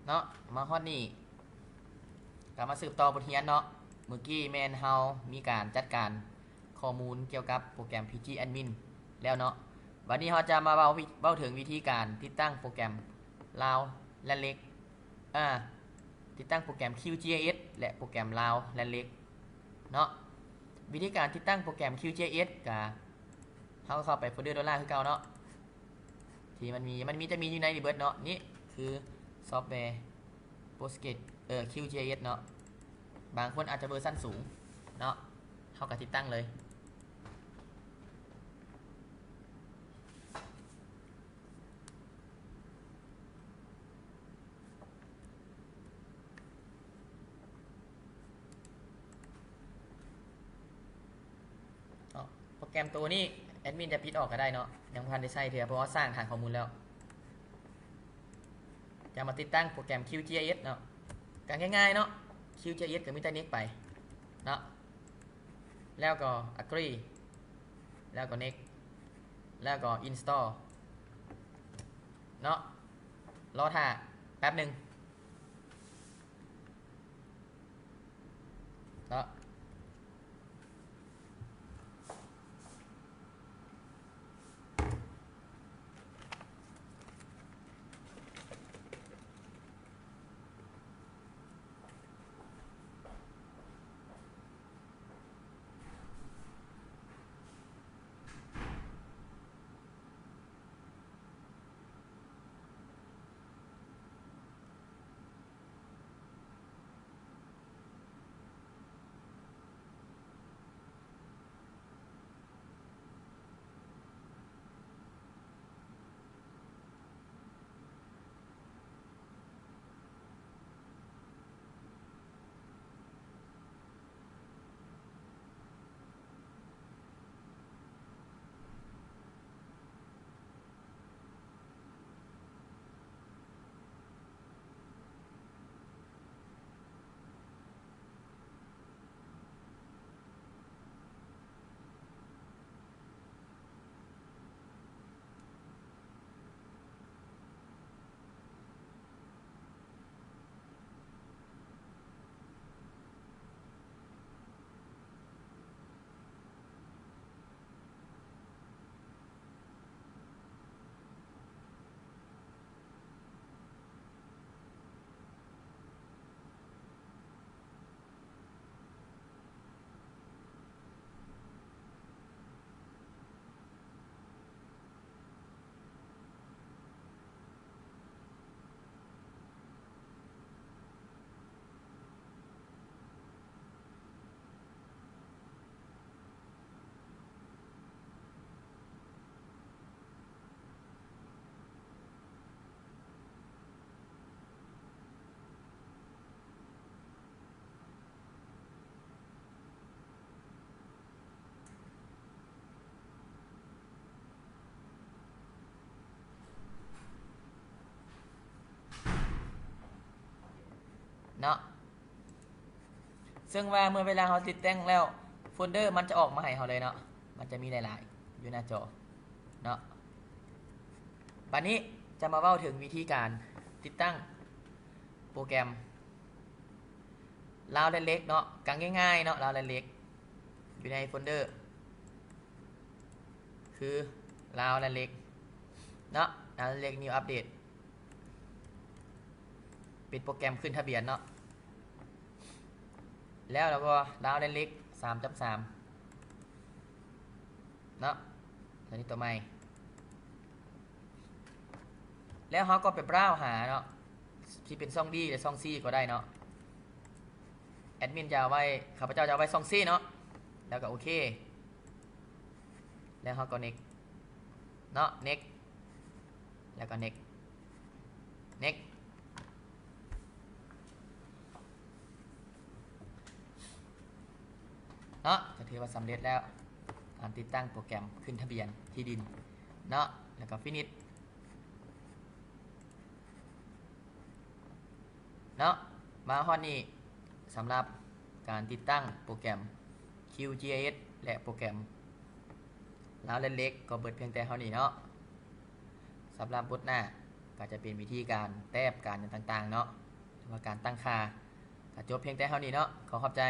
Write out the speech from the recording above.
ເນາະ ມາຮອດນີ້ກໍມາສືບຕໍ່ບົດຮຽນເນາະ. ມື້ກີ້ແມ່ນເຮົາມີການຈັດການຂໍ້ມູນກ່ຽວກັບໂປຣແກຣມ ພີຈີ ແອັດມິນ ແລ້ວເນາະ. ບັດນີ້ເຮົາຈະມາເວົ້າ ເວົ້າເຖິງວິທີການຕິດຕັ້ງໂປຣແກຣມ Lao Landlek ອາ ຕິດຕັ້ງໂປຣແກຣມ QGIS ແລະ ໂປຣແກຣມ Lao Landlek ເນາະ. ວິທີການຕິດຕັ້ງໂປຣແກຣມ QGIS ກະ ເຮົາກໍເຂົ້າໄປໂຟນເດີໂດລາຄືເກົ່າເນາະ ທີ່ມັນມີ ມັນມີ ຈະມີຢູ່ໃນນີ້ເບິດເນາະ. ນີ້ຄືຊອບແວ Postgres ເອີ QGIS ເນາະ. ບາງຄົນອາດຈະເວີຊັນສູງເນາະ ເຮົາກໍຕິດຕັ້ງເລີຍ. ເນາະ ໂປຣແກຣມໂຕນີ້ແອັດມິນຈະປິດອອກກໍໄດ້ເນາະ ຍັງບໍ່ທັນໄດ້ໃຊ້ເທື່ອ ເພາະວ່າສ້າງຖານຂໍ້ມູນແລ້ວ. ຈະມາຕິດຕັ້ງໂປຣແກຣມ QGIS ເນາະ ກໍງ່າຍໆເນາະ. QGIS ກໍມີແຕ່ next ໄປເນາະ ແລ້ວກໍ agree ແລ້ວກໍ next ແລ້ວກໍ install ເນາະ. ລໍຖ້າແປັບໜຶ່ງ ເນາະ. ເນາະ ເຊິ່ງວ່າເມື່ອເວລາເຮົາຕິດຕັ້ງແລ້ວ ໂຟນເດີມັນຈະອອກມາໃຫ້ເຮົາເລີຍເນາະ ມັນຈະມີຫຼາຍໆຢູ່ໜ້າຈໍເນາະ. ບັດນີ້ຈະມາເວົ້າເຖິງວິທີການຕິດຕັ້ງໂປຣແກຣມ Lao Landlek ເນາະ ກໍງ່າຍໆເນາະ Lao Landlek ຢູ່ໃນໂຟນເດີ ຄື Lao Landlek ເນາະ Lao Landlek New Update ເປັນໂປຣແກຣມຂຶ້ນທະບຽນເນາະ. ແລ້ວ ແລ້ວກໍ Lao Landlek ສາມຈຸດສາມ ເນາະ ຕົວນີ້ຕົວໃໝ່. ແລ້ວເຮົາກໍໄປ browse ຫາເນາະ ຊິເປັນຊ່ອງ D ຫຼື ຊ່ອງ C ກໍໄດ້ເນາະ. ແອັດມິນຈະເອົາໄວ້ ຂ້າພະເຈົ້າຈະເອົາໄວ້ຊ່ອງ C ເນາະ ແລ້ວກໍໂອເຄ ແລ້ວເຮົາກໍ next ເນາະ next ແລ້ວກໍ next next ເນາະ ກໍຖືວ່າສຳເລັດແລ້ວ ການຕິດຕັ້ງໂປຣແກຣມຂຶ້ນທະບຽນທີ່ດິນເນາະ ແລ້ວກໍ finish ເນາະ. ມາຮອດນີ້ ສຳລັບການຕິດຕັ້ງໂປຣແກຣມ QGIS ແລະ ໂປຣແກຣມ Lao Landlek ກໍເບິດພຽງແຕ່ເທົ່ານີ້ເນາະ. ສຳລັບບົດໜ້າ ກໍຈະເປັນວິທີການແຕບການຫຍັງຕ່າງໆເນາະ ຫຼືວ່າການຕັ້ງຄ່າ. ກໍຈົບພຽງແຕ່ເທົ່ານີ້ເນາະ. ຂໍຂອບໃຈ.